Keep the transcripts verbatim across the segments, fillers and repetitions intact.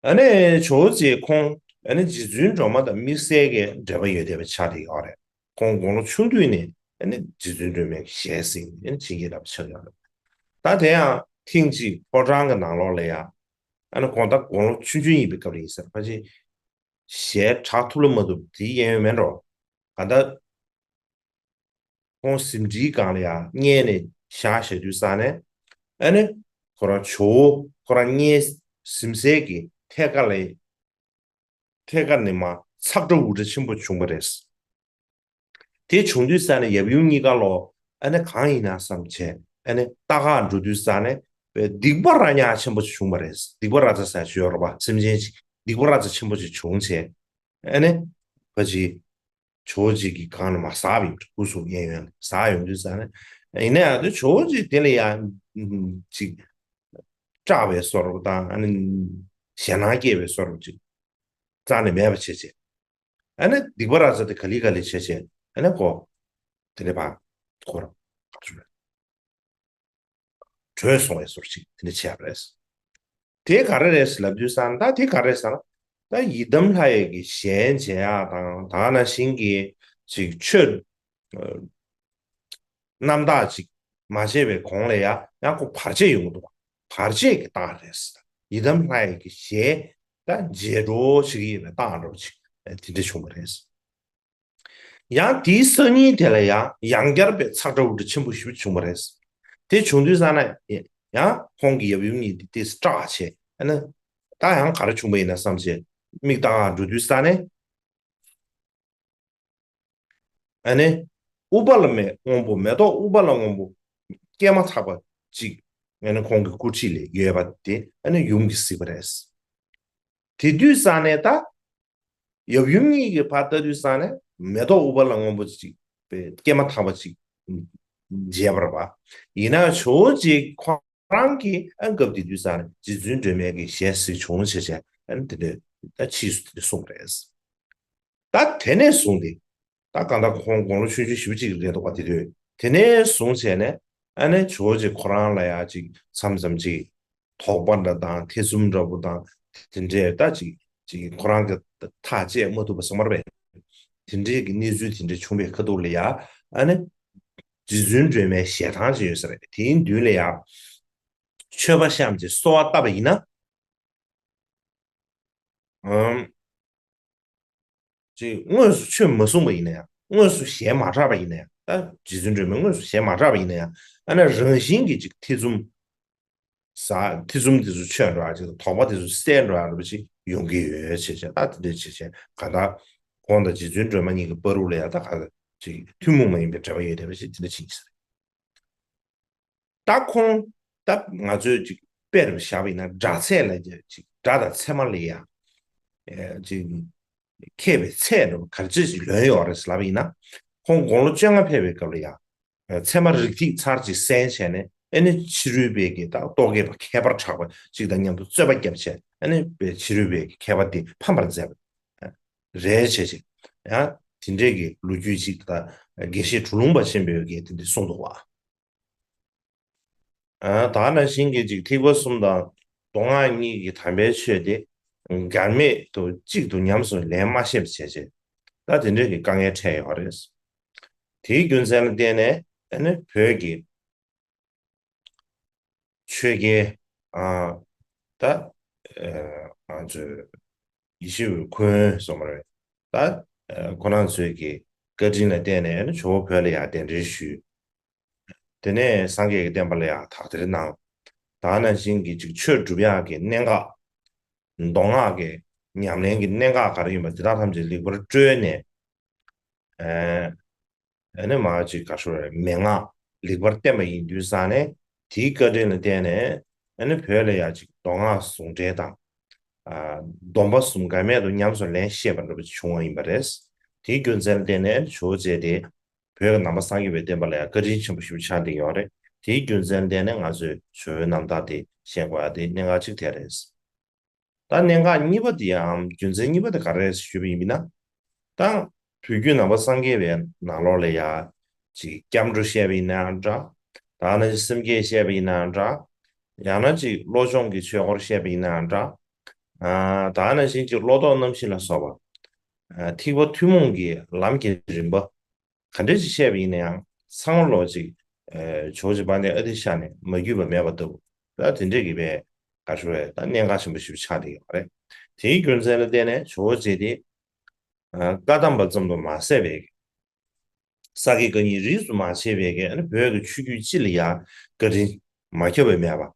ཨ་ནི་ཇོ་བོ་རྗེ་ཁོང་ཨ་ནི་རྗེ་བཙུན་སྒྲོལ་མ་དང་དམིགས་བསལ་གྱི་འབྲེལ་བ་ཡོད་བསྡད་པ་ཆགས་བསྡད་ཡོད་རེད། ཁོང་དགུང་ལོ་ཆུང་དུས་ནས་ཨ་ནི་རྗེ་བཙུན་སྒྲོལ་མའི་ཞལ་གཟིགས་ནས་ཨ་ནི་བྱིན་གྱིས་བརླབས་པ་ཆགས་ཡོད་རེད། ད་དེ་ཡང་ཐེངས་གཅིག་ཕོ་བྲང་གི་ནང་ལོགས་ལ་ཡང་ཨ་ནི་ཁོང་ད་དགུང་ལོ་ཆུང་ཆུང་ཡིན་པའི་སྐབས་ལ་ཡིན་ཟེར་ཕལ་ཆེར་ཞལ་གྲགས་ཐུབ་ལ་མ་ཐུབ་དེའི་གཡས་གཡོན་མེད་འགྲོ། གང་ལྟར་ཁོང་གཟིམ་ཁྲིའི་སྒང་ལ་ཡང་མཉེལ་ནས་བཞག་བཞག་དུས་ཙ་ནས་ཨ་ནི་ཁོ་རང་ཇོ་བོ་ཁོ་རང་མཉེལ་གཟིམ་སའི་གི་ཐད་ཀ་ལ་ཐད་ཀ་ནས་མར་ཚག་སྒྲ་འུར་སྒྲ་ཆེན་པོ་བྱུང་བ་རེད། དེ་བྱུང་དུས་ཙ་ནས་ཡབ་ཡུམ་གཉིས་ཀ་ལོ་ཨ་ནི་གང་ཡིན་ན་བསམ་བྱས་ཨ་ནི་ལྟ་ག་འགྲོ་དུས་ཙ་ནས་སྡིག་པ་ར་ཉག་ཆེན་པོ་ཞིག་བྱུང་བ་རེད། སྡིག་པ་ར་ཙ་ཟེར་ཞུ་ཡོད་རེད་པ། སེམས་ཅན་ཞིག་སྡིག་པ་ར་ཙ་ཆེན་པོ་ཞིག་བྱུང་བྱས་ཨ་ནི་ཕ་ཅིག་ཇོ་བོ་རྗེ་གི་སྒང་ནས་མར་ཟགས་པ་ཡིན་པ་རེད། སྐུ་གཟུགས་གཡས་གཡོན་ལ་ཟགས་ཡོང་དུས་ཙ་ནས་ཡིན་ན་ཡང་དེ་ཇོ་བོ་རྗེ་དེ་ལ་ཡང་ཅིག་སྐྲག་པའི་བཟོ་འདྲ་དང་ཨ་ནི་ཞེད་སྣང་སྐྱེ་བའི་བཟོ་འདྲ་ཅིག་རྩ་ནས་མེད་པ་བྱས་བྱས། ཨ་ནི་སྡིག་པ་ར་ཙ་དེ་ག་ལེ་ག་ལེ་བྱས་བྱས་ཨ་ནི་ཁོ་དེ་ནས་ཕར་ཁོ་རང་བྲོས་སོང་བའི་བཟོ་འདྲ་ཅིག་དེ་འདྲ་བྱས་པ་རེད། དེ་ག་རེ་རེད་ལབ་དུས་ཙ་ན་ད་དེ་ག་རེ་ཟེར་ན་ད་ཡི་དམ་ལྷ་ཡི་གི་ཞལ་མཇལ་ཡག་དང་ད་ག་ནང་བཞིན་གྱི་ཅིག་ཆོས་རྣམ་དག་ཅིག་མ་བྱས་པའི་གོང་ལ་ཡང་ཡང་ཁོ་བར་ཆད་ཡོང་གི་འདུག་བར་ཆད་ཀྱི་རྟགས་རེད། ཡི་དམ་ལྷ་ཡི་གི་ཞལ་ད་མཇལ་འགྲོ་བྱེད་ཀྱི་ཡོད་པའི་རྟགས་འདྲ་བོ་ཅིག་དེ་འདྲ་བྱུང་བ་རེད། ཡང་དེའི་སང་ཉིན་དེ་ལ་ཡང་ཡང་བསྐྱར་པའི་ཚག་སྒྲ་འུར་སྒྲ་ཆེན་པོ་ཞིག་བྱུང་བ་རེད། དེ་བྱུང་དུས་ཙ་ན་ཡང་ཁོང་གི་ཡབ་ཡུམ་གཉིས་དེ་དེས་སྐྲག་བྱས་ཨ་ནི་ད་ཡང་ག་རེ་བྱུང་བ་ཡིན་ན་བསམ་བྱས་མིག་ལྟ་ག་འགྲོ་དུས་ཙ་ནས་ཨ་ནི་ཨུཏྤལ་མའི་སྔོན་པོ་མེ་ཏོག་ཨུཏྤལ་སྔོན་པོ་སྐྱེས་མ་ཐག་པ་ཅིག་ཨ་ནི་ཁོང་གི་སྐུ་མཁྱེན་ལ་ཡོད་པ་དེ་ཨ་ནི་ཡུམ་གྱིས་གཟིགས་པ་རེད། དེ་དུས་ཙ་ནས་ད་ཡབ་ཡུམ་གཉིས་ཀྱིས་ཕར་ལྟ་དུས་ཙ་ནས་མེ་ཏོག་ཨུཏྤལ་སྔོན་པོ་ཅིག་པའི་སྐྱེས་མ་ཐག་པ་ཅིག་མཇལ་བ་རེད་པ། ཡིན་ན་ཇོ་བོ་རྗེ་ཁོང་རང་གིས་ཨ་སྐབས་དེ་དུས་ཙ་ནས་རྗེ་བཙུན་སྒྲོལ་མའི་གི་ཞལ་གཟིགས་བྱུང་བྱས་བྱས་ཨ་ནི་དེ་འདྲ་ད་ཕྱིས་སུ་དེ་འདྲ་གསུངས་པ་རེད། ད་དེ་ནས་བཟུང་སྟེ། ད་གང་ལྟར་ཁོང་དགུང་ལོ་ཆུང་ཆུང་ཞེ་པོ་ཅིག་རེད་འདུག་པ་དེ་དུས། དེ་ནས་བཟུང་བྱས་ནས་ཨ་ནི་ཇོ་བོ་རྗེ་ཁོ་རང་ལ་ཡང་ཅིག་མཚམས་མཚམས་ཅིག་དོགས་པ་འདྲ་དང་ཐེ་ཚོམ་འདྲ་པོ་དང་དེ་འདྲའི་ད་ཅིག་ཅིག་ཁོ་རང་གི་ཐག་བཅད་མ་ཐུབ་པ་ཚང་མ་རེད། དེ་འདྲའི་གི་གནས་ཚུལ་དེ་འདྲ་བྱུང་བའི་ཁ་ཐུག་ལ་ཡང་ཨ་ནི་རྗེ་བཙུན་སྒྲོལ་མའི་ཞལ་ཐང་ཅིག་ཡོད་ས་རེད། དེའི་མདུན་ལ་ཡང་མཆོད་པ་བཤམས་ཏེ་གསོལ་བ་བཏབ་པ་ཡིན་ན། ཨམ། ཅིག་དངོས་སུ་ཆོས་མ་གསུངས་པ་ཡིན་ན་ཡང་། དངོས་སུ་ཞལ་མ་གྲགས་པ་ཡིན་ན་ཡང་། ད་རྗེ་བཙུན་སྒྲོལ་མས་དངོས་སུ་ཞལ་མ་གྲགས་པ་ཡིན་ན་ཡང་། ཨ་ནི་རང་བཞིན་གྱིས་ཅིག་ཐེ་ཚོམ་ཟ། ཐེ་ཚོམ་དེ་ཚོ་ཆོད་འགྲོ་ཡག་ཅིག་དང་དོགས་པ་དེ་ཚོ་སེལ་འགྲོ་ཡག་འདྲ་པོ་ཅིག་ཡོང་གི་ཡོད་བྱས་བྱས། ད་དེ་འདྲ་བྱས་བྱས་གང་ལྟར་ཁོང་དང་རྗེ་བཙུན་སྒྲོལ་མ་གཉིས་ཀྱི་བར་དུ་ལ་ཡང་ད་ག་ཅིག་ཐུན་མོང་མ་ཡིན་པའི་འབྲེལ་བ་ཡོད་བསྡད་པ་ཞིག་དེ་འདྲ་ཅིག་ཡིན་ས་རེད། ད་ཁོང་ད་ང་ཚོས་ཅིག་དཔེར་བཞག་པ་ཡིན་ན་སྒྲ་ཚད་ལ་ཅིག་སྒྲ་དང་ཚད་མ་ལ་ཡ་ཅིག་མཁས་པའི་ཚད་འདྲ་བོ་ག་ཚོད་ཅིག་ལོན་ཡོད་རེད་ཟེར་ལབ་པ་ཡིན་ན། ཁོང་དགུང་ལོ་བཅོ་ལྔ་ཕེབས་པའི་སྐབས་ལ་ཡ་ཚད་མ་རིགས་ཐིགས་ཚར་གཅིག་གསན་བྱས་ནས་ཨ་ནི་ཕྱི་རོལ་པའི་གི་ད་རྟོག་གེ་པ་མཁས་པར་གྲགས་པ་ཅིག་དང་མཉམ་དུ་རྩོད་པ་བརྒྱབ་བྱས་ཨ་ནི་པའི་ཕྱི་རོལ་པའི་གི་མཁས་པ་དེ་ཕམ་པར་མཛད་པ་རེད་བྱས་བྱས། ཡང་དེ་འདྲའི་གི་ལོ་རྒྱུས་ཅིག་ད་དགེ་བཤེས་གྲུབ་ལུང་པ་ཆེན་པོའི་གི་དེ་འདྲ་གསུངས་འདུག་བ། ཨ། ད་ནང་བཞིན་གྱི་ཅིག་ཐེག་པ་གསུམ་དང་མདོ་སྔགས་གཉིས་ཀྱི་དམ་པའི་ཆོས་དེ་འགལ་མེད་དུ་གཅིག་ཏུ་ཉམས་སུ་ལེན་མ་ཤེས་པ་བྱས་བྱས། ད་དེ་འདྲའི་གི་དཀའ་ངལ་འཕྲད་ཡོད་རེད། དེའི་རྒྱུ་མཚན་ལ་བརྟེན་ནས་ཨ་ནི་བོད་ཀྱི་ཆོས་རྒྱལ། ཨ། ད་ང་ཚོའི་ཡེ་ཤེས་འོད་ཁུན་སོང་བ་རེད། ད་ཁོ་རང་ཚོའི་གི་བཀའ་དྲིན་ལ་བརྟེན་ནས་ཇོ་བོ་བོད་ལ་ཡར་གདན་འདྲེན་ཞུས། དེ་ནས་སངས་རྒྱས་ཀྱི་བསྟན་པ་ལ་ཡང་དག་ཐེར་གནང་། ད་ནང་བཞིན་གྱི་ཅིག་ཆོས་སྒྲུབ་ཡག་གི་གནད་འགག་མདོ་སྔགས་ཀྱི་ཉམས་ལེན་གྱི་གནད་འགག་ག་རེ་ཡིན་པ་དེ་དག་ཐམས་ཅད་ལེགས་པར་བཀྲོལ་ནས། ཨ་ནི་མ་ཅིག་ག་ཤོར་མན་ངག་ལེགས་པར་བསྟན་པ་ཡིན་དུས་ཙང་ནས་དེའི་བཀའ་དྲིན་ལ་བརྟེན་ནས་ཨ་ནི་བོད་ལ་ཡང་ཅིག་མདོ་སྔགས་ཟུང་འབྲེལ་དང་། ཨ། སྡོམ་པ་གསུམ་འགལ་མེད་དུ་ཉམས་སུ་ལེན་ཤེས་པ་འདྲ་པོ་ཅིག་བྱུང་བ་ཡིན་པ་རེད། དེའི་རྒྱུ་མཚན་ལ་བརྟེན་ནས་ཇོ་བོ་རྗེ་དེ་བོད་ཀྱི་ནང་པ་སངས་རྒྱས་པའི་བསྟན་པ་ལ་ཡང་བཀའ་དྲིན་ཆེན་པོ་ཞིག་ཆགས་བསྡད་ཡོད་རེད། དེའི་རྒྱུ་མཚན་ལ་བརྟེན་ནས་ང་ཚོས་ཇོ་བོའི་རྣམ་ཐར་དེ་ཤེས་དགོས་ཡ་དེ་གནད་འགག་ཅིག་དེ་རེད། ད་གནད་འགག་གཉིས་པ་དེའམ་རྒྱུ་མཚན་གཉིས་པ་དེ་ག་རེ་རེད་ཞུས་པ་ཡིན་ན། ད་བོད་བརྒྱུད་ནང་པ་སངས་རྒྱས་པའི་ནང་ལོགས་ལ་ཡ་ཅིག་སྐྱབས་འགྲོ་བཤད་པ་ཡིན་ནའང་འདྲ། ད་ནི་སེམས་བསྐྱེད་བཤད་པ་ཡིན་ནའང་འདྲ། ཡང་ན་ཅིག་བློ་སྦྱོང་གི་ཆོས་སྐོར་བཤད་པ་ཡིན་ནའང་འདྲ། ཨ་ད་ནང་བཞིན་གྱི་བློ་ལྡོག་རྣམ་བཞི་ལ་སོགས་པ། ཨ་ཐེག་པ་ཐུན་མོང་གི་ལམ་གྱི་རིམ་པ་ག་འདྲ་ཞིག་བཤད་པ་ཡིན་ན་ཡང་ཚང་མ་ལོག་ཅིག་ཨ་ཇོ་བོ་རྗེ་དཔལ་ལྡན་ཨ་ཏི་ཤ་ནས་མ་བརྒྱུད་པ་མེད་པ་ལྟ་བུ། ད་དེ་འདྲས་ཀྱི་བའི་ག་ཤོ་བའི་ད་གནད་འགག་ཆེན་པོ་ཞིག་ཆགས་བསྡད་ཡོད་རེད། དེའི་རྒྱུ་མཚན་ལ་བརྟེན་ནས་ཇོ་བོ་རྗེ་དེ་ཨ་བཀའ་གདམས་པ་ཙམ་དུ་མ་ཟད་པའི་ས་དགེ་བཀའ་རྙིང་རིས་སུ་མ་ཆད་པའི་གི་ཨ་ནི་བོད་ཀྱི་ཆོས་བརྒྱུད་སྤྱི་ལ་ཡང་བཀའ་དྲིན་མ་ཁྱབ་པ་མེད་པ།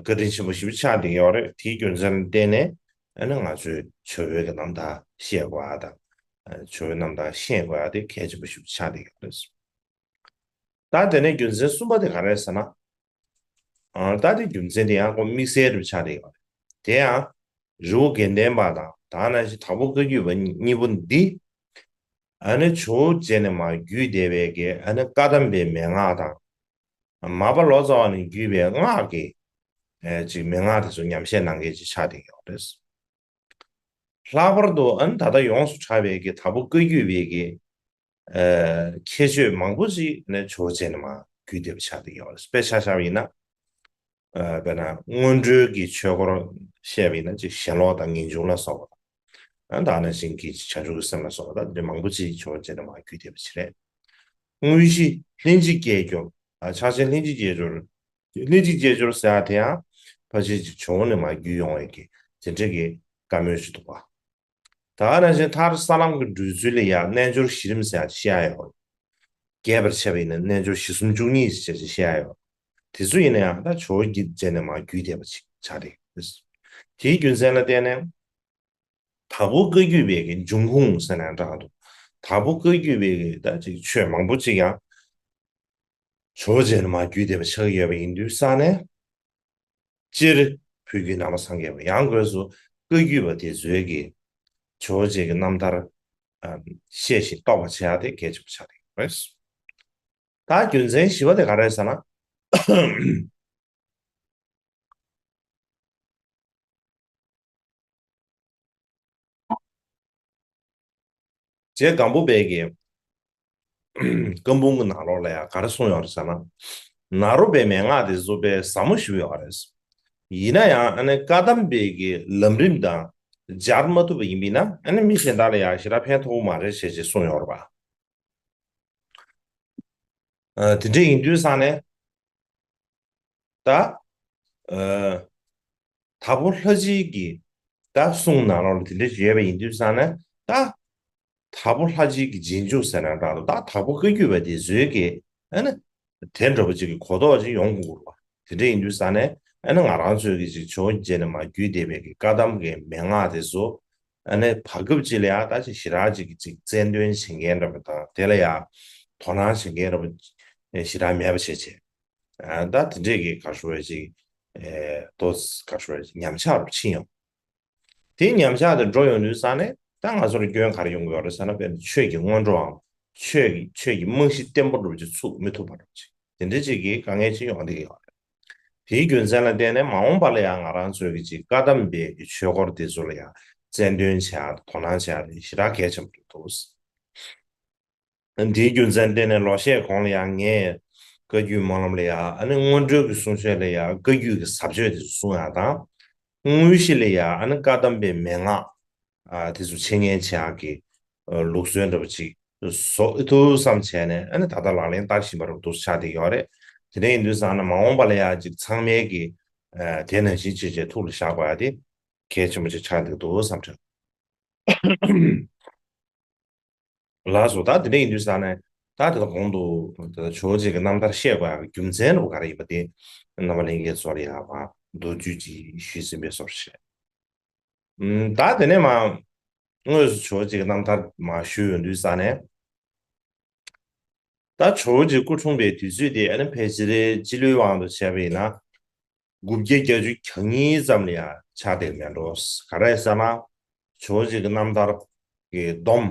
བཀའ་དྲིན་ཆེན་པོ་ཞེ་པོ་ཆགས་བསྡད་ཡོད་རེད། དེའི་རྒྱུ་མཚན་ལ་བརྟེན་ནས་ཨ་ནི་ང་ཚོས་ཇོ་བོའི་གི་རྣམ་ཐར་བཤད་དགོས་ཡ་དང་། ཨ་ཇོ་བོའི་རྣམ་ཐར་ཤེས་དགོས་ཡ་དེ་གལ་ཆེན་པོ་ཞེ་པོ་ཆགས་བསྡད་ཡོད་རེད། ད་དེ་ནས་རྒྱུ་མཚན་གསུམ་པ་དེ་ག་རེ་རེད་ཟེར་ན། ཨ་ད་དེ་རྒྱུ་མཚན་དེ་ཡང་ཁོ་དམིགས་བསལ་རུ་ཆགས་བསྡད་ཡོད་རེད། དེ་ཡང་རི་བོ་དགེ་ལྡན་པ་དང་ད་ནང་བཞིན་དྭགས་པོ་བཀའ་བརྒྱུད་པ་གཉིས་པོ་འདི་ཨ་ནི་ཇོ་བོ་རྗེ་ནས་མར་བརྒྱུད་བསྡད་པའི་གི་ཨ་ནི་བཀའ་གདམས་པའི་མན་ངག་དང་། མར་པ་ལོ་ཙཱ་བ་ནས་བརྒྱུད་པའི་སྔགས་ཀྱི་ཨེ་ཅིག་མན་ངག་དེ་ཚོ་ཉམས་བཞེས་གནང་མཁན་ཅིག་ཆགས་བསྡད་ཡོད་རེད། ལྷག་པར་དུ་ཨ་ནི་ད་ལྟ་ཡོངས་སུ་གྲགས་པའི་གི་དྭགས་པོ་བཀའ་བརྒྱུད་པའི་གི་ཨེ་ཁྱད་ཆོས་མང་པོ་ཅིག་ནི་ཇོ་བོ་རྗེ་ནས་མར་བརྒྱུད་བསྡད་པ་ཆགས་བསྡད་ཡོད་རེད། དཔེ་ཆ་བཞག་པ་ཡིན་ན། ཨ་དཔེར་ན་སྔོན་འགྲོའི་གི་ཆོས་སྐོར་བཤད་པ་ཡིན་ན་ཅིག་ཞེན་ལོག་དང་ངེས་འབྱུང་ལ་སོགས་པ་དང་། ཨ་ད་ནང་བཞིན་གྱི་བྱང་ཆུབ་ཀྱི་སེམས་ལ་སོགས་པ་དང་དེ་མང་པོ་ཅིག་ཇོ་བོ་རྗེ་ནས་མར་བརྒྱུད་བསྡད་པ་ཅིག་རེད། དངོས་གཞི་ལྷན་ཅིག་སྐྱེས་སྦྱོར། ཨ་ཕྱག་ཆེན་ལྷན་ཅིག་སྐྱེས་སྦྱོར། ལྷན་ཅིག་སྐྱེས་སྦྱོར་ཟེར་ཡ་དེ་ཡང་ཕལ་ཆེར་ཅིག་ཇོ་བོ་ནས་མར་བརྒྱུད་ཡོང་བའི་གི་དེ་འདྲའི་གི་བཀའ་མོལ་ཞིག་འདུག་པ། ད་ག་ནང་བཞིན་མཐར་ས་ལམ་གྱི་བགྲོད་ཚུལ་ལ་ཡང་རྣལ་འབྱོར་གཞི་རིམ་ཟེར་ཡག་བཤད་ཡ་ཡོད། རྒྱས་པར་བཤད་པ་ཡིན་ན་རྣལ་འབྱོར་གཞི་གསུམ་བཅུ་གཉིས་ཟེར་བཤད་ཡ་ཡོད། དེ་ཚོ་ཡིན་ན་ཡང་ད་ཇོ་བོ་རྗེ་ནས་མར་བརྒྱུད་བསྡད་པ་ཅིག་ཆགས་བསྡད་ཡོད། དེའི་རྒྱུ་མཚན་ལ་བརྟེན་ནས་དྭགས་པོ་བཀའ་བརྒྱུད་པའི་གི་འབྱུང་ཁུངས་ཟེར་ན་འདྲ་འདུག་དྭགས་པོ་བཀའ་བརྒྱུད་པའི་གི་ད་ཅིག་ཆོས་མང་པོ་ཅིག་ཡང་ཇོ་བོ་རྗེ་ནས་མར་བརྒྱུད་བསྡད་པ་ཆགས་ཀྱི་ཡོད་པ་ཡིན་དུས་ཙང་ནས། སྤྱིར་བོད་བརྒྱུད་ནང་པ་སངས་རྒྱས་པ་ཡང་སྒོས་སུ་བཀའ་བརྒྱུད་པ་དེ་ཚོའི་གི་ཇོ་བོ་རྗེ་གི་རྣམ་ཐར་ཨ་ཤེས་ཤིང་རྟོགས་པ་བྱེད་ཡ་དེ་གལ་ཆེན་པོ་ཆགས་ཀྱི་ཡོད་རེད། ད་རྒྱུ་མཚན་བཞི་པ་དེ་ག་རེ་རེད་ཟེར་ན། རྗེ་སྒམ་པོ་པའི་གི་བཀའ་འབུམ་གྱི་ནང་ལོགས་ལ་ཡང་ག་རེ་གསུངས་ཡོད་རེད་ཟེར་ན། ནཱ་རོ་པའི་མན་ངག་དེ་ཚོ་དཔེ་ཟབ་མོ་ཞིག་ཡོད་རེད། ཡིན་ན་ཡང་ཨ་ནི་བཀའ་གདམས་པའི་གི་ལམ་རིམ་དང་སྦྱར་མ་ཐུབ་པ་ཡིན་པ་ཡིན་ན་ཨ་ནི་མི་གཞན་དག་ལ་ཡང་ཞེ་དྲག་ཕན་ཐོགས་མ་རེད་ཞེས་ཅེས་གསུངས་ཡོད་རེད་པ། ཨ་དེ་འདྲ་ཡིན་དུས་ཙང་ནས་ད་ཨ་དྭགས་པོ་ལྷ་སྦྱིན་གྱི་ད་གསུང་ནང་ལོགས་ལ་དེ་འདྲ་ཞིག་ཡོད་པ་ཡིན་དུས་ཙང་ནས་ད་དྭགས་པོ་ལྷ་སྦྱིན་གྱི་རྗེས་འཇུག་ཟེར་ན་འདྲ་འདུག་ད་དྭགས་པོ་བཀའ་བརྒྱུད་པ་དེ་ཚོའི་གི་ཨ་ནི་དེ་འདྲ་པོ་ཅིག་གི་གོ་རྟོགས་ཅིག་ཡོང་དགོས་པ། དེ་འདྲ་ཡིན་དུས་ཙང་ནས་ཨ་ནི་ང་རང་ཚོའི་གི་ཅིག་ཇོ་བོ་རྗེ་ནས་མར་བརྒྱུད་བསྡད་པའི་གི་བཀའ་གདམས་ཀྱི་མན་ངག་དེ་ཚོ་ཨ་ནི་བར་སྐབས་ཅིག་ལ་ཡང་ད་ཅིག་ཞེ་དྲག་ཅིག་གི་ཅིག་རྩལ་འདོན་བྱེད་མཁན་འདྲ་པོ་དང་དེ་ལ་ཡང་དོ་སྣང་བྱེད་མཁན་འདྲ་པོ་ཞེ་དྲག་མེད་པ་བྱས་བྱས། ཨ་ད་དེ་འདྲས་ཀྱི་ག་རེ་ཞུ་དགོས་རེད་ཅིག་ཨེ་ཏོག་ཙམ་ག་རེ་ཞུ་དགོས་རེད་ཅིག་ཉམས་ཆག་རུ་ཕྱིན་ཡོང་། དེ་ཉམས་ཆག་དེ་འགྲོ་ཡོང་དུས་ཙང་ནས་ད་ང་ཚོར་སྐྱོན་ག་རེ་ཡོང་གི་ཡོད་རེད་ཟེར་ན། དཔེར་ན་ཆོས་ཀྱི་སྔོན་འགྲོའམ་ཆོས་ཀྱི་ཆོས་ཀྱི་རྨང་གཞི་བརྟན་པོ་འདྲ་པོ་ཅིག་ཚུགས་མི་ཐུབ་པ་འདྲ་པོ་ཅིག་དེ་འདྲ་ཅིག་གི་དཀའ་ངལ་ཅིག་ཡོང་བསྡད་ཀྱི་ཡོད་རེད། དེའི་རྒྱུ་མཚན་ལ་བརྟེན་ནས་མ་འོངས་པ་ལ་ཡང་ང་རང་ཚོའི་གི་ཅིག་བཀའ་གདམས་པའི་གི་ཆོས་སྐོར་དེ་ཚོ་ལ་ཡང་རྩལ་འདོན་བྱེད་ཡ་དང་དོ་སྣང་བྱེད་ཡ་དེ་ཞེ་དྲག་གལ་ཆེན་པོ་རེད་འདུག་དེའི་རྒྱུ་མཚན་བརྟེན་ནས་ལོ་ཤས་གོང་ལ་ཡང་ངས་བཀའ་བརྒྱུད་སྨོན་ལམ་ལ་ཡང་ཨ་ནི་སྔོན་འགྲོའི་གི་གསུང་ཆོས་ལ་ཡང་བཀའ་བརྒྱུད་ཀྱི་ཟབ་ཆོས་དེ་ཚོ་གསུང་ཡ་དང་། དངོས་གཞི་ལ་ཡང་ཨ་ནི་བཀའ་གདམས་པའི་མན་ངག་ཨ་དེ་ཚོ་འཆད་ཉན་བྱེད་ཡག་གི་ཨ་ལུགས་སྲོལ་འདྲ་པོ་ཅིག་བཟོ་ཨེ་ཐུབ་བསམ་བྱས་ནས་ཨ་ནི་ད་ལྟ་ལག་ལེན་བསྟར་བཞིན་པ་འདྲ་པོ་འདུག་ཆགས་བསྡད་ཡོད་རེད། དེ་འདྲ་ཡིན་དུས་ཙང་ན་མ་འོངས་པ་ལ་ཡང་ཅིག་ཚང་མས་ཀྱི་ཨ་དེ་ནང་བཞིན་བྱས་བྱས་ཐུགས་ལ་བཞག་དགོས་ཡ་དེ་གལ་ཆེན་པོ་ཅིག་ཆགས་བསྡད་འདུག་བསམ་དྲན། ལགས་སོ། ད་དེ་འདྲ་ཡིན་དུས་ཙང་ནས་ད་དེ་ལ་གོང་དུ་ད་ཇོ་བོ་རྗེ་གི་རྣམ་ཐར་བཤད་དགོས་ཡག་གི་རྒྱུ་མཚན་རུ་ག་རེ་ཡིན་པ་དེ་རྣམ་པ་ལྷན་རྒྱས་ཚོ་ལ་ཡག་པ་མདོར་བསྡུས་ཅིག་ཞུས་ཟིན་པའི་བཟོ་འདྲ་ཞིག་རེད། ཨུམ། ད་དེ་ནས་མ་དངོས་སུ་ཇོ་བོ་རྗེ་གི་རྣམ་ཐར་མ་ཞུས་ཡོང་དུས་ཙང་ནས། ད་ཇོ་བོ་རྗེ་སྐུ་འཁྲུངས་པའི་དུས་ཚོད་དེ་ཨ་ནི་ཕལ་ཆེར་སྤྱི་ལོའི་དབང་དུ་བྱས་པ་ཡིན་ན། དགུ་བརྒྱ་བརྒྱད་ཅུ་གྱ་གཉིས་ཙམ་ལ་ཡང་ཆགས་བསྡད་མེད་འགྲོ། ག་རེ་ཟེར་ན། ཇོ་བོ་རྗེ་གི་རྣམ་ཐར་གྱི་སྡོམ།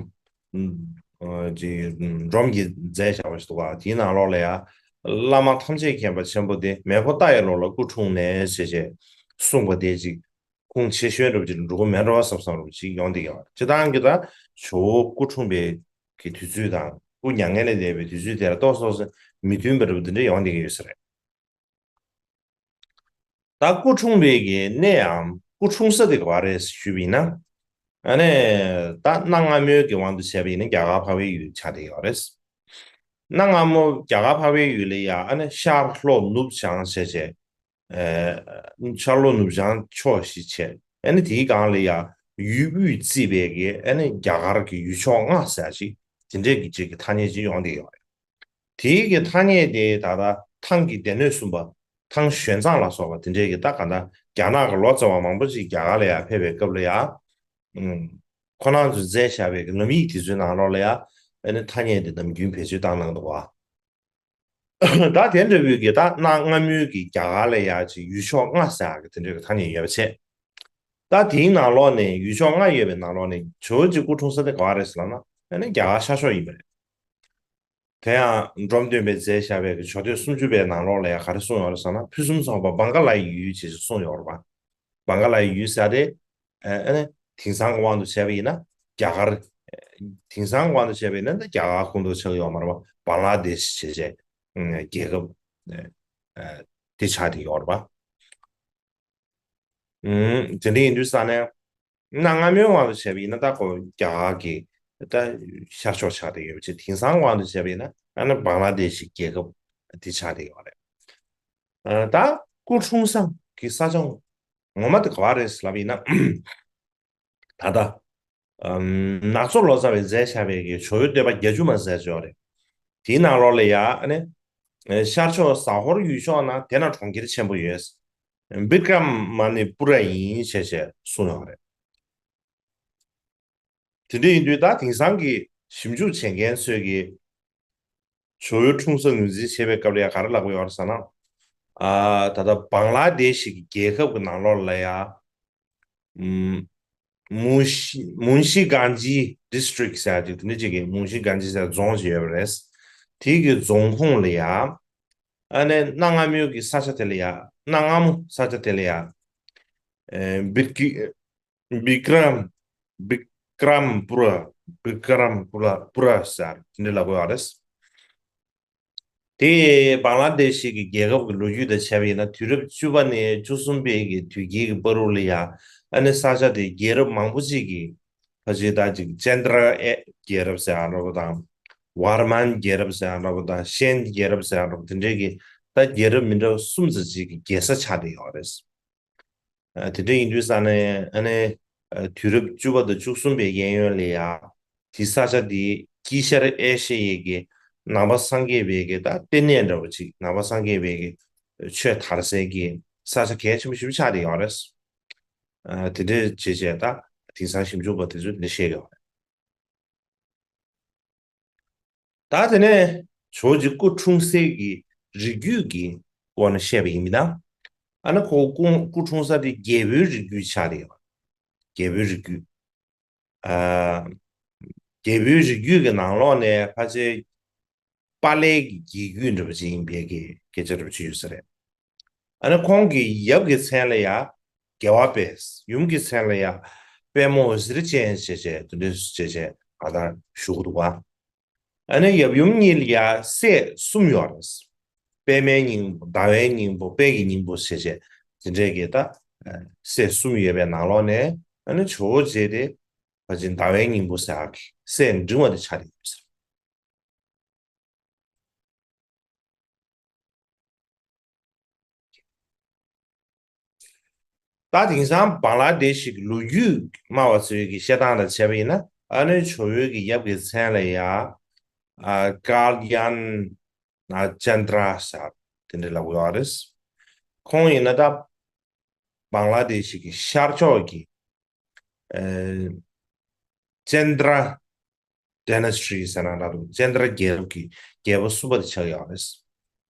ཨ་ཅིག་སྒྲོམ་གྱིས་མཛད་བཞག་པ་ཞིག་འདུག་ག་དེའི་ནང་ལོགས་ལ་ཡང་། བླ་མ་ཐམས་ཅད་མཁྱེན་པ་ཆེན་པོ་དེ་མེ་ཕོ་རྟ་ཡི་ལོ་ལ་སྐུ་འཁྲུངས་ནས་ཞེས་བྱས་གསུངས་པ་དེ་ཅིག་ཁུངས་ཆེ་ཤོས་འདྲ་པོ་ཅིག་འགྲོ་གི་མེད་འགྲོ་བསམ་བསམ་འདྲ་པོ་ཅིག་ཡོང་བསྡད་ཀྱི་ཡོད་རེད། སྤྱིར་བཏང་གི་ད་ཇོ་བོ་སྐུ་འཁྲུངས་པའི་གི་དུས་ཚོད་དང་སྐུ་མྱ་ངན་ལས་འདས་པའི་དུས་ཚོད་དེ་ལ་ཏོག་ཙམ་མི་མཐུན་པ་འདྲ་པོ་འདི་འདྲ་ཡོང་བསྡད་ཀྱི་ཡོད་ས་རེད། ད་སྐུ་འཁྲུངས་པའི་གི་གནས་འམ་ སྐུ་འཁྲུངས་ས་དེ་ག་པར་རེད་ཞུས་པ་ཡིན་ན། ཨ་ནི་ད་གནའ་སྔ་མོའི་གི་དབང་དུ་བྱས་པ་ཡིན་ན་རྒྱ་གར་འཕགས་པའི་ཡུལ་ཆགས་བསྡད་ཡོད་རེད། གནའ་སྔ་མོ་རྒྱ་གར་འཕགས་པའི་ཡུལ་ལ་ཡ་ཨ་ནི་ཤར་ལྷོ་ནུབ་བྱང་བྱས་བྱས། ཨ་ཤར་ལྷོ་ནུབ་བྱང་ཕྱོགས་བཞི་བྱས། ཨ་ནི་དེའི་སྒང་ལ་ཡ་ཡུལ་དབུས་བརྩིས་པའི་གི་ཨ་ནི་རྒྱ་གར་གྱི་ཡུལ་ཕྱོགས་ལྔ་ཟེར་ཡ་ཅིག་དེ་འདྲས་ཀྱི་ཅིག་གི་ཐ་སྙད་ཅིག་ཡོང་བསྡད་ཡོད་རེད། དེའི་གི་ཐ་སྙད་དེ་ད་ལྟ་ཐང་གི་སྡེ་སྣོད་གསུམ་པ། ཐང་ཞོན་ཙང་ལ་སོགས་པ་དེ་འདྲའི་གི་ད་ག་ད་རྒྱ་ནག་གི་ལོ་ཙཱ་བ་མང་པོ་ཅིག་རྒྱ་གར་ལ་ཡ་ཕེབས་པའི་སྐབས་ལ་ཡ། ཨུམ། ཁོ་རང་ཚོས་མཛད་བཞག་པའི་གི་ལམ་ཡིག་དེ་ཚོའི་ནང་ལོགས་ལ་ཡ། ཨ་ནི་ཐ་སྙད་དེ་ནམ་རྒྱུན་བེད་སྤྱོད་བཏང་གནང་འདུག་བ། ད་དེ་འདྲ་བོའི་གི་ད་གནའ་སྔ་མོའི་གི་རྒྱ་གར་ལ་ཡ་ཅིག་ཡུལ་ཕྱོགས་ལྔ་ཟེར་ཡ་གི་དེ་འདྲའི་གི་ཐ་སྙད་ཡོད་པ་བྱས། ད་དེའི་ནང་ལོགས་ནས་ཡུལ་ཕྱོགས་ལྔ་ཡོད་པའི་ནང་ལོགས་ནས་ཇོ་བོ་རྗེ་སྐུ་འཁྲུངས་ས་དེ་ག་བ་རེད་ཟེར་ལབ་ན་ཨ་ནི་རྒྱ་གར་ཤར་ཕྱོགས་ཡིན་པ་རེད། དེ་ཡང་འབྲོམ་སྟོན་པས་མཛད་བཞག་པའི་ཇོ་སྟོད་སུམ་ཅུ་པའི་ནང་ལོགས་ལ་ཡང་ག་རེ་གསུངས་ཡོད་རེད་ཟེར་ན། ཕུན་སུམ་ཚོགས་པ་བང་ག་ལའི་ཡུལ་ཅེས་གསུངས་ཡོད་རེད་པ། བང་ག་ལའི་ཡུལ་ཟེར་དེ། ཨ་ནི་དེང་སང་གི་དབང་དུ་བྱས་པ་ཡིན་ན་རྒྱ་གར། དེང་སང་གི་དབང་དུ་བྱས་པ་ཡིན་ན་ད་རྒྱ་གར་ཁོངས་གཏོགས་ཆགས་ཀྱི་ཡོད་མ་རེད་པ། བང་ལ་དེ་ཤི་བྱས་བྱས་རྒྱལ་ཁབ་དེ་ཆགས་བསྡད་ཡོད་རེད་པ། ཨུམ། དེ་འདྲ་ཡིན་དུས་ས་ནས། གནའ་སྔ་མོའི་དབང་དུ་བྱས་པ་ཡིན་ན་ད་ཁོ་རྒྱ་གར་གྱི་ད་ཤར་ཕྱོགས་ཆགས་བསྡད་ཡོད་པ་བྱས། དེང་སང་དབང་དུ་བྱས་པ་ཡིན་ན་ཨ་ནི་བང་ལ་དེ་ཤི་རྒྱལ་ཁབ་དེ་ཆགས་བསྡད་ཡོད་རེད། ཨ་ད་སྐུ་འཁྲུངས་ས་གི་ས་ཆ་ངོ་མ་དེ་ག་བ་རེད་ལབ་ཡིན་ན། ད་ལྟ། ཨམ། ནག་ཚོ་ལོ་ཙཱ་བས་མཛད་བཞག་པའི་གི་ཇོ་བོའི་བསྟོད་པ་བརྒྱད་ཅུ་མ་ཟེར་ཅིག་ཡོད་རེད། དེའི་ནང་ལོགས་ལ་ཡ་ཨ་ནི། ཤར་ཕྱོགས་ཟ་ཧོར་ཡུལ་ཕྱོགས་ན་དེ་ན་གྲོང་ཁྱེར་ཆེན་པོ་ཡོད། བི་ཀྲ་མ་ནི་པུ་ར་ཡིན་ཞེས་བྱས་གསུངས་ཡོད་རེད། དེ་འདྲ་ཡིན་དུས་ད་དེང་སང་གི་ཞིབ་འཇུག་བྱེད་མཁན་ཚོས་ཀྱིས་ཇོ་བོའི་འཁྲུངས་ས་ངོས་འཛིན་བྱེད་པའི་སྐབས་ལ་ཡ་ག་རེ་ལབ་ཀྱི་ཡོད་རེད་ཟེར་ན། ཨ་ད་ལྟ་བང་ལ་དེ་ཤི་གི་རྒྱལ་ཁབ་ཀྱི་ནང་ལོགས་ལ་ཡ། ཨུམ། མུན་ཤི་མུན་ཤི་གང་ཇི་ཌི་སི་ཊི་རིག་ཟེར་ཅིག་དེ་འདྲ་ཅིག་གི་མུན་ཤི་གང་ཇི་ཟེར་རྫོང་ཞིག་ཡོད་པ་རེད། དེ་གི་རྫོང་ཁོངས་ལ་ཡ། ཨ་ནི་གནའ་སྔ་མོའི་གི་ས་ཆ་དེ་ལ་ཡ། གནའ་སྔ་མོ་ས་ཆ་དེ་ལ་ཡ། ཨེ་བི་ཀི་བི་ཀྲམ་བི་ཀྲམ་པུ་ར། བི་ཀྲམ་པུ་ར་པུ་ར་ཟེར་དེ་འདྲ་ལབ་ཀྱི་ཡོད་རེད། དེ་བང་ལ་དེ་ཤི་གི་རྒྱལ་ཁབ་ཀྱི་ལོ་རྒྱུས་དང་བྱས་པ་ཡིན་ན། དུས་རབས་བཅུ་པ་ནས་བཅུ་གསུམ་པའི་གི་དུས་དཀྱིལ་གྱི་བར་དུ་ལ་ཡ། ཨ་ནི་ས་ཆ་དེ་རྒྱལ་རབས་མང་པོ་ཅིག་གི་ཕ་ཅིག་ད་ཅིག་ཙན་དྲ་ཨེ་རྒྱལ་རབས་ཟེར་ཡ་འདྲ་པོ་དང་། ཝར་མན་རྒྱལ་རབས་ཟེར་ཡ་འདྲ་པོ་དང་། ཤན་རྒྱལ་རབས་ཟེར་ཡ་འདྲ་པོ་དེ་འདྲའི་གི་ད་རྒྱལ་རབས་མི་འདྲ་བ་གསུམ་ཙམ་ཅིག་གི་རྒྱལ་ས་ཆགས་བསྡད་ཡོད་རེད། ཨ་དེ་འདྲ་ཡིན་དུས་ས་ནས་ཨ་ནི་ཨ་དུས་རབས་བཅུ་པ་དང་བཅུ་གསུམ་པའི་གཡས་གཡོན་ལ་ཡ། དེ་ས་ཆ་དེ་དཀྱིལ་ཤར་ཨེ་ཤ་ཡའི་གི་ནང་པ་སངས་རྒྱས་པའི་གི་ད་ལྟེ་གནས་འདྲ་བོ་ཅིག་ནང་པ་སངས་རྒྱས་པའི་གི་ཆོས་དར་སའི་གི་ས་ཆ་གལ་ཆེན་པོ་ཞིག་ཆགས་བསྡད་ཡོད་རེད། ཨ་དེ་འདྲ་བྱས་བྱས་ད་དེང་སང་ཞིབ་འཇུག་པ་དེ་ཚོས་འདི་བཤད་ཡོད་རེད། ད་དེ་ནས་ཇོ་བོ་རྗེ་སྐུ་འཁྲུངས་སའི་གི་རིགས་རྒྱུད་ཀྱི་སྐོར་ནས་བཤད་པ་ཡིན་མིན་ན། ཨ་ནི་ཁོ་སྐུ་སྐུ་འཁྲུངས་ས་དེ་རྒྱལ་པོའི་རིགས་རྒྱུད་ཆགས་རེད། རྒྱལ་པོའི་རིགས་རྒྱུད། ཨ་རྒྱལ་པོའི་རིགས་རྒྱུད་ཀྱི་ནང་ལོགས་ནས་ཕལ་ཆེར་པཱ་ལའི་གི་རྒྱལ་རྒྱུད་འདྲ་པོ་ཅིག་ཡིན་པའི་གི་སྐད་ཆ་འདྲ་པོ་ཅིག་ཡོད་ས་རེད། ཨ་ནི་ཁོང་གི་ཡབ་ཀྱི་མཚན་ལ་ཡ་རྒྱལ་བ་དཔལ། ཡུམ་གྱི་མཚན་ལ་ཡ་དཔལ་མོ་ཟེར་ཅན་ཞེས་བྱས་དེ་འདྲ་ཞེས་བྱས་ང་དང་ཞུ་གི་འདུག་བ། ཨ་ནི་ཡབ་ཡུམ་གཉིས་ལ་ཡ་སྲས་གསུམ་ཡོད་རེད། པདྨའི་སྙིང་པོ། ཟླ་བའི་སྙིང་པོ། དཔལ་གྱི་སྙིང་པོ་ཞེས་བྱས་དེ་འདྲའི་གི་ད་སྲས་གསུམ་ཡོད་པའི་ནང་ལོགས་ནས་ཨ་ནི་ཇོ་བོ་རྗེ་དེ་ཕལ་ཆེར་ཟླ་བའི་སྙིང་པོ་ཟེར་ཡག་གི་སྲས་འབྲིང་བ་དེ་ཆགས་བསྡད་ཡོད་ཟེར། ད་དེང་སང་བང་ལ་དེ་ཤི་གི་ལོ་རྒྱུས་སྨྲ་བ་ཚོའི་གི་བཤད་སྟངས་ལ་བྱས་པ་ཡིན་ན། ཨ་ནི་ཇོ་བོའི་གི་ཡབ་ཀྱི་མཚན་ལ་ཡ་ཨ་ཀལ་ཡན་ན་ཅན་དྲ་ཟེར་དེ་འདྲ་ལབ་ཀྱི་ཡོད་རེད། ཁོང་ཡིན་ན་ད་བང་ལ་དེ་ཤི་གི་ཤར་ཕྱོགས་ཀྱི་ཨ་ཅན་དྲ་ཌའི་ནེ་སི་ཊི་ཟེར་ན་འདྲ་འདུག་ཅན་དྲ་རྒྱལ་རབས་ཀྱི་རྒྱལ་པོ་གསུམ་པ་དེ་ཆགས་ཡོད་རེད།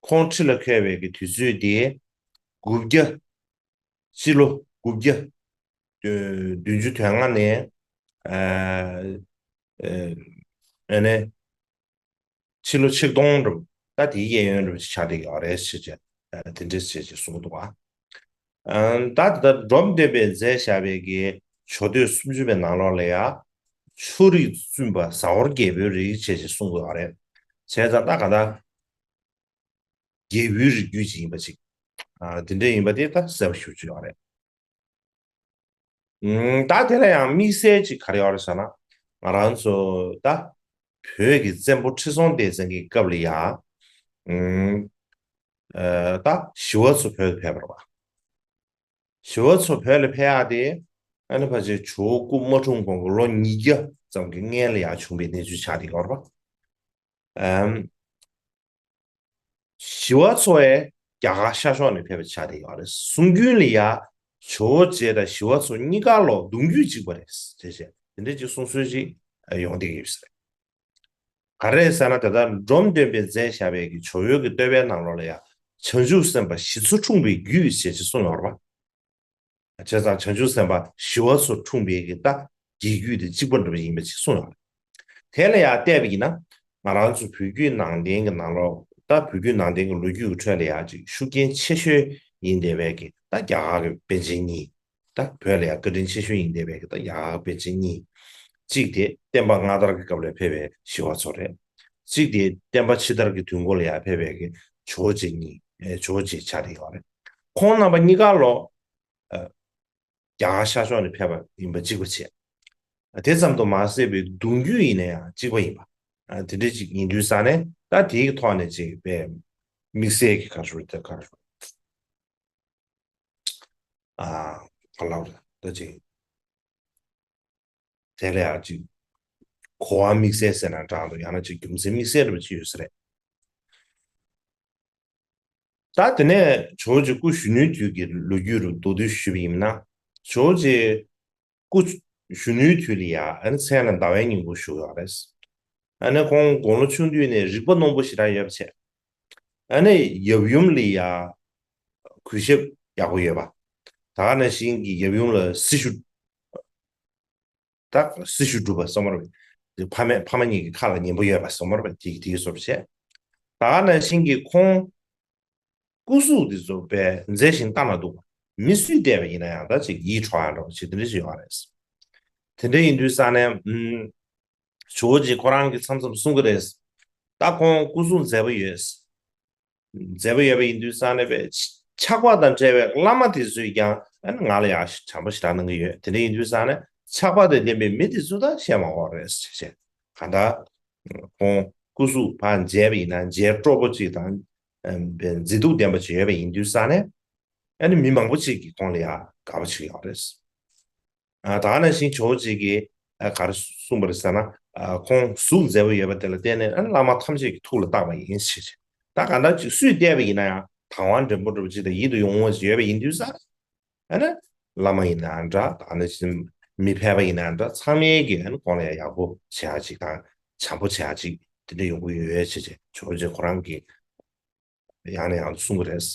ཁོང་ཁྲི་ལ་འཁོད་པའི་གི་དུས་ཚོད་དེ་དགུ་བརྒྱ། སྤྱི་ལོ་དགུ་བརྒྱ། བདུན་ཅུ་དོན་ལྔ་ནས་ཨ་ཨ་ཨ་ནས་ཕྱི་ལོ་ཆིག་སྟོང་འགྲོ། ད་དེའི་གཡས་གཡོན་འགྲོ་ཆགས་བསྡད་ཡོད་རེད་ཟེར་བྱས་དེ་འདྲ་ཟེར་བྱས་གསུངས་འདུག་ཨ། ད་ད་འབྲོམ་སྟོན་པས་མཛད་བཞག་པའི་གི་ཇོ་སྟོད་སུམ་ཅུ་པའི་ནང་ལོགས་ལ་ཡ། ཆོ་རིགས་བཙུན་པ་ཟ་ཧོར་རྒྱལ་པོའི་རིགས་བྱས་བྱས་གསུངས་དགོས་པ་རེད། བྱས་ཙང་ད་ག་ད། རྒྱལ་པོའི་རིགས་རྒྱུད་ཅིག་ཡིན་པ་ཅིག་ཨ་དེ་འདྲ་ཡིན་པ་དེ་ད་གསལ་པོ་ཞེ་པོ་ཅིག་ཡོད་རེད། ཨུམ། ད་དེ་ལ་ཡང་དམིགས་བསལ་ཅིག་ག་རེ་ཡོད་རེད་ཟེར་ན། ང་རང་ཚོ་ད་བོད་ཀྱི་བཙན་པོ་ཁྲི་སྲོང་ལྡེ་བཙན་གྱི་སྐབས་ལ་ཡ། ཨུམ། ཨ། ད་ཞི་བ་འཚོ་བོད་དུ་ཕེབས་པ་རེད་པ། ཞི་བ་འཚོ་བོད་ལ་ཕེབས་ཡག་དེ། ཨ་ནི་ཕལ་ཆེར་ཇོ་བོ་སྐུ་མ་འཁྲུངས་གོང་གི་ལོ་ཉིས་བརྒྱ་ཙམ་གྱི་སྔན་ལ་ཡ་བྱུང་བའི་གནས་ཚུལ་ཆགས་བསྡད་ཡོད་རེད་པ། ཨམ། ཞི་བ་འཚོ་ཡང་རྒྱ་གར་ཤར་ཕྱོགས་ནས་ཕེབས་པ་ཆགས་བསྡད་ཡོད་རེད། གསུང་རྒྱུན་ལ་ཡ་ཇོ་བོ་རྗེ་དང་ཞི་བ་འཚོ་གཉིས་ཀ་ལོ་གདུང་རྒྱུད་གཅིག་པ་རེད་ཅེས་བྱས། དེ་འདྲ་ཅིག་གསུང་སྲོལ་ཅིག་ཡོང་བསྡད་ཀྱི་ཡོད་ས་རེད། ག་རེ་ཟེར་ན། ད་ལྟ་འབྲོམ་སྟོན་པས་མཛད་བཞག་པའི་གི་ཇོ་བོའི་གི་བསྟོད་པའི་ནང་ལོགས་ལ་ཡ། བྱང་ཆུབ་སེམས་དཔའ་ཞི་འཚོ་འཁྲུངས་པའི་རྒྱུད་ཅེས་ཅིག་གསུངས་ཡོད་རེད་པ། བྱས་ཙང་བྱང་ཆུབ་སེམས་དཔའ་ཞི་བ་འཚོ་འཁྲུངས་པའི་གི་ད་རྒྱལ་རྒྱུད་དེ་གཅིག་པ་འདྲ་པོ་ཡིན་པ་ཅིག་གསུངས་ཡོད་རེད། དེ་ལ་ཡ་བལྟས་པ་ཡིན་ན། ང་རང་ཚོ་བོད་བརྒྱུད་ནང་བསྟན་གྱི་ནང་ལོགས། ད་བོད་བརྒྱུད་ནང་བསྟན་གྱི་ལོ་རྒྱུས་ཀྱི་ཁྲོད་ལ་ཡ་ཅིག་ཤུགས་རྐྱེན་ཆེ་ཤོས་ཡིན་བསྡད་པའི་གི་ད་རྒྱ་གར་གྱི་པཎ་ཆེན་གཉིས། ད་བོད་ལ་ཡང་བཀའ་དྲིན་ཆེ་ཤོས་ཡིན་བསྡད་པའི་གི་ད་རྒྱ་གར་པཎ་ཆེན་གཉིས། གཅིག་དེ་བསྟན་པ་སྔ་དར་གྱི་སྐབས་ལ་ཕེབས་པའི་ཞི་བ་འཚོ་རེད། གཅིག་དེ་བསྟན་པ་ཕྱི་དར་གྱི་དུས་འགོ་ལ་ཡང་ཕེབས་པའི་གི་ཇོ་བོ་རྗེ་གཉིས། ཨེ། ཇོ་བོ་རྗེ་ཆགས་བསྡད་ཡོད་རེད། ཁོང་རྣམ་པ་གཉིས་ཀ་ལོ། ཨ། རྒྱ་གར་ཤར་ཕྱོགས་ནས་ཕེབས་པ་ཡིན་པ་གཅིག་པ་བྱས། དེ་ཙམ་དུ་མ་ཟད་པའི་གདུང་རྒྱུད་ཡིན་ན་ཡང་གཅིག་པ་ཡིན་པ། ཨ། དེ་འདྲ་ཅིག་ཡིན་དུས་ཙང་ནས། ད་དེའི་ཐོག་ནས་ཅིག་དཔེ་དམིགས་བསལ་གྱི་ག་རེ་ཟེར་དགོས་རེད། ད་ག་རེ་ཟེར། ཨ། ག་ལབ་རེད། ད་ཅིག་དེ་ལ་ཡང་ཅིག་གོ་བ་དམིགས་བསལ་ཟེར་ན་འདྲ་འདུག། ཡང་ན་ཅིག་རྒྱུ་མཚན་དམིགས་བསལ་འདྲ་པོ་ཅིག་ཡོད་ས་རེད། ད་དེ་ནས་ཇོ་བོ་རྗེ་སྐུ་གཞོན་ནུའི་དུས་ཀྱི་ལོ་རྒྱུས་རུ་མདོར་བསྡུས་ཞུས་པ་ཡིན་ན། ཇོ་བོ་རྗེ་སྐུ་གཞོན་ནུའི་དུས་ལ་ཡ། ཨ་ནི་མཚན་ལ་ཟླ་བའི་སྙིང་པོ་བཞུགས་ཡོད་རེད། ཨ་ནི་ཁོང་དགུང་ལོ་ཆུང་དུས་ནས་རིག་པ་རྣོན་པོ་ཞེ་དྲག་ཡོད་པ་བྱས། ཨ་ནི་ཡབ་ཡུམ་ལ་ཡ་གུས་ཞབས་ཡག་པོ་ཡོད་པ། ད་ག་ནང་བཞིན་གྱི་ཡབ་ཡུམ་ལ་སྲི་ཞུ། ད་སྲི་ཞུ་སྒྲུབ་པ་སོགས་མ་རེད། ཕ་མ་ཕ་མ་གཉིས་ཀྱི་ཁ་ལ་ཉན་པོ་ཡོད་པ་སོགས་མ་རེད། དེ་དེའི་བཟོ་བྱས། ད་ག་ནང་བཞིན་གྱི་ཁོང་སྐུ་གཟུགས་དེ་ཚོ་དཔེ་མཛེས་ཤིང་ལྟ་ན་སྡུག་པ། མི་སུས་བལྟས་པ་ཡིན་ན་ཡང་ད་ཅིག་ཡིད་འཕྲོག་ཡག་འདྲ་པོ་ཅིག་དེ་འདྲ་ཞིག་ཡོད་རེད། དེ་འདྲ་ཡིན་དུས་ཙང་ནས། ཨུམ། ཇོ་བོ་རྗེ་ཁོ་རང་གིས་མཚམས་མཚམས་གསུང་གི་རེད། ད་ཁོང་སྐུ་གཟུགས་མཛེས་པོ་ཡོད། མཛེས་པོ་ཡོད་པ་ཡིན་དུས་ཙང་ནས་དཔེ་ཆགས་པ་དང་བྲལ་བའི་བླ་མ་དེ་ཚོས་ཀྱང་། ཨ་ནི་ང་ལ་ཡང་བྱམས་པོ་ཞེ་དྲག་གནང་གི་ཡོད། དེ་འདྲ་ཡིན་དུས་ཙང་ནས་ཆགས་པ་དང་ལྡན་པའི་མི་དེ་ཚོ་ད་བཤད་མ་དགོས་རེད་ཟེར་བྱས། གང་ལྟར་ཁོང་སྐུ་གཟུགས་ཕར་མཛེས་པ་ཡིན་ན་མཛེས་སྤྲོ་པོ་ཅིག་དང་། ཨ། དཔེ་མཛེས་སྡུག་ལྡན་པ་ཅིག་ཡོད་པ་ཡིན་དུས་ཙང་ནས། ཨ་ནི་མི་མང་པོ་ཅིག་གིས་ཁོང་ལ་ཡང་དགའ་པོ་བྱེད་ཀྱི་ཡོད་རེད། ཨ། ད་ག་ནང་བཞིན་ཇོ་བོ་རྗེ་གིས། ཨ། ག་རེ་གསུངས་པ་རེད་ཟེར་ན། ཨ། ཁོང་གཟུགས་མཛེས་པོ་ཡོད་པ་དེ་ལ་བརྟེན་ནས། ཨ། བླ་མ་ཐམས་ཅད་ཀྱི་ཐུགས་ལ་བཏགས་པ་ཡིན་ཞེས། ད་གང་ལྟར་ཅིག་སུས་བལྟས་པ་ཡིན་ན་ཡང་དང་བ་འདྲེན་པོ་འདྲ་པོ་ཅིག་དང་ཡིད་དུ་འོང་བ་ཅིག་ཡོད་པ་ཡིན་དུས་ཙང་། ཨ་ནི་བླ་མ་ཡིན་ན་འདྲ། ད་ག་ནང་བཞིན་མི་ཕལ་པ་ཡིན་ན་འདྲ། ཚང་མས་ཀྱིས། ཨ་ནི་ཁོང་ལ་ཡང་ཡག་པོ་བྱེད་ཡག་ཅིག་དང་། བྱམས་པོ་བྱེད་ཡག་ཅིག་དེ་འདྲ་ཡོང་གི་ཡོད་ཅེས་བྱས། ཇོ་བོ་རྗེ་ཁོ་རང་གིས་ཡང་ནས་ཡང་དུ་གསུང་གི་རེད།